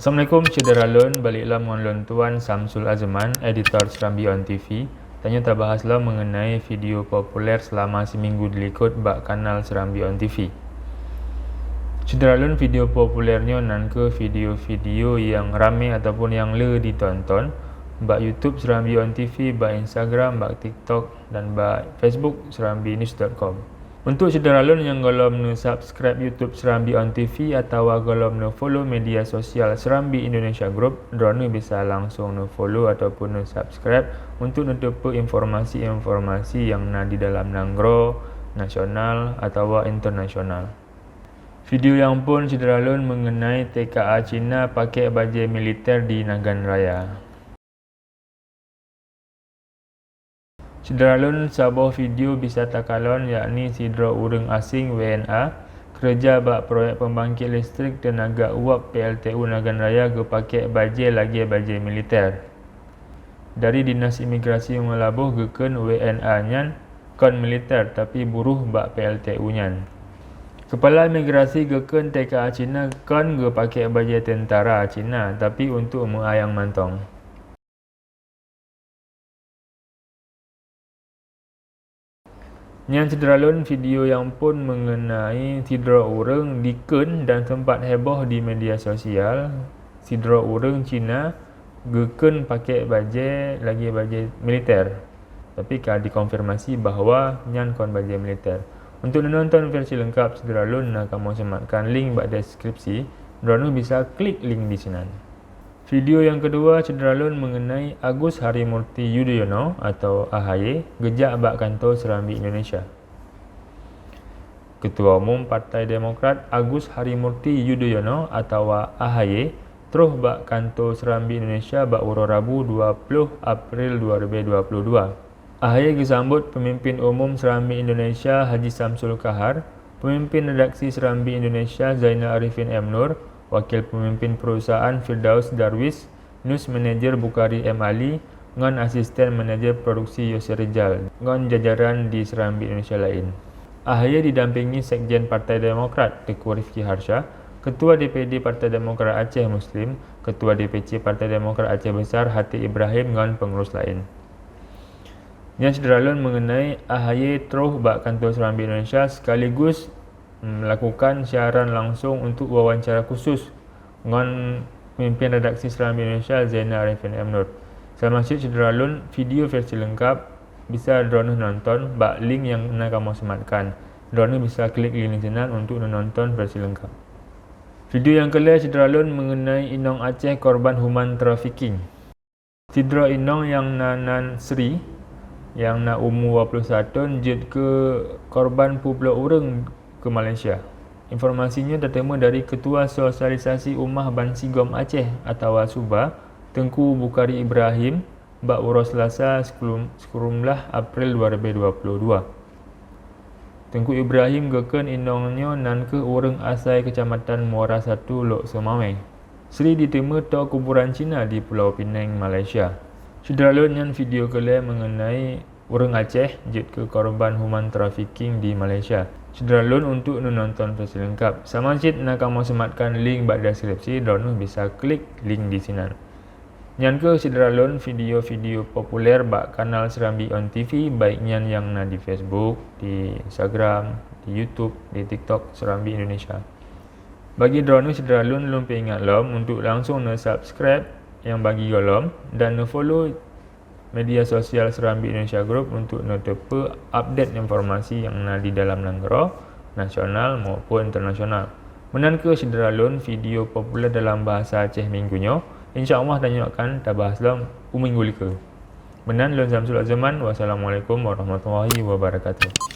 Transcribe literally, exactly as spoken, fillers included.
Assalamualaikum syedara lôn, balik lom ngon lôn Tuan Samsul Azman, editor Serambi On T V. Tanyoe tabahas lom mengenai video populer selama seminggu dilikot bak kanal Serambi On T V. Syedara lôn, video populer nyoe nan kheueh video-video nyang ramé ataupun nyang le ditonton bak YouTube Serambi On T V, bak Instagram, bak TikTok, dan bak Facebook serambi news dot com. Untuk syedara lôn nyang gohlom neu-subscribe YouTube Serambi On T V atawa gohlom neu-follow media sosial Serambi Indonesia Group, droeneuh bisa langsung neu-follow ataupun neu-subscribe untuk neuteupeue informasi-informasi nyang na di dalam nanggroe, nasional atawa internasional. Video nyang phôn syedara lôn mengenai T K A Cina pakai bajée militer di Nagan Raya. Syedara lôn, saboh video bisa takalon, yakni sidroe ureuëng asing W N A keureuja bak proyek pembangkit listrik teunaga uap P L T U Nagan Raya geupakée bajée lagée bajée militer. Dari Dinas Imigrasi Meulaboh geukheun W N A nyan kon militer, tapi buruh bak P L T U nyan. Keupala Imigrasi geukheun T K A Cina kon geupakée bajée teuntara Cina, tapi untuk meuayang mantong. Nyan syedara lôn, video nyang phôn mengenai sidroe ureuëng dikheun dan sempat heboh di media sosial, sidroe ureuëng Cina geukheun pakai bajée lagée bajée militer, tapi ka dikonfirmasi bahwa nyan kon bajée militer. Untuk neunonton versi leungkap syedara lôn, na kamoe seumatkan link bak deskripsi, droeneuh bisa klik link disinan. Video nyang keudua syedara lôn mengenai Agus Harimurti Yudhoyono atau A H Y geujak bak kantô Serambi Indonesia. Ketua Umum Partai Demokrat Agus Harimurti Yudhoyono atawa A H Y troh bak kantô Serambi Indonesia bak uroe Rabu dua ploh April dua ribu dua puluh dua. A H Y geusambot Peumimpin Umum Serambi Indonesia Haji Samsul Kahar, Peumimpin Redaksi Serambi Indonesia Zainal Arifin M Nur, Wakil Peumimpin Perusahaan Firdaus Darwis, News Manager Bukhari M Ali, ngon Asisten Manager Produksi Yosir Rijal, ngon jajaran di Serambi Indonesia laén. A H Y didampingi Sekjen Partai Demokrat Teuku Rifki Harsha, Ketua D P D Partai Demokrat Aceh Muslim, Ketua D P C Partai Demokrat Aceh Besar Hati Ibrahim ngon peungurus laén. Nyan syedara lôn mengenai A H Y troh bak kantô Serambi Indonesia sekaligus melakukan siaran langsung untuk wawancara khusus ngon Peumimpin Redaksi Serambi Indonesia Zainal Arifin M Nur. Sama cit syedara lôn, video versi leungkap bisa droeneuh nonton bak link nyang na kamoe seumatkan. Droeneuh bisa klik link disinan untuk neunonton versi leungkap. Video nyang keulhèe syedara lôn mengenai inong Aceh korban human trafficking. Sidroe inong nyang na nan Sri, nyang na umu dua puluh satu thôn, jeuet keu korban peubloe ureuëng keu Malaysia. Informasi nyoe tateumé dari Ketua Sosialisasi Ummah Bansigom Aceh atawa SUBA, Teungku Bukhari Ibrahim, bak uroe Selasa, sikureueng blah April dua ribu dua puluh dua. Teungku Ibrahim geukheun inong nyoe nan kheueh ureuëng asai Kecamatan Muara Satu, Lhokseumawe. Sri diteumé toe kuburan Cina di Pulau Pinang, Malaysia. Syedara lôn, nyan video keulhèe mengenai ureuëng Aceh jeuet keu korban human trafficking di Malaysia. Syedara lôn, untuk neunonton versi leungkap, sama cit na kamoe seumatkan link bak deskripsi, droeneuh bisa klik link disinan. Nyan kheueh syedara lôn video-video populer bak kanal Serambi On T V, baik nyan nyang na di Facebook, di Instagram, di YouTube, di TikTok Serambi Indonesia. Bagi droeneuh syedara lôn, lôn peuingat lom untuk langsung neu-subscribe nyang bagi gohlom dan neu-follow media sosial Serambi Indonesia Group untuk neuteupeue update informasi nyang na di dalam nanggroe, nasional maupun internasional. Meunan kheueh syedara lôn video populer dalam bahasa Aceh minggu nyoe. Insya Allah tanyoe akan tabahas lom u minggu likeu. Meunan lôn Samsul Azman. Wassalamualaikum warahmatullahi wabarakatuh.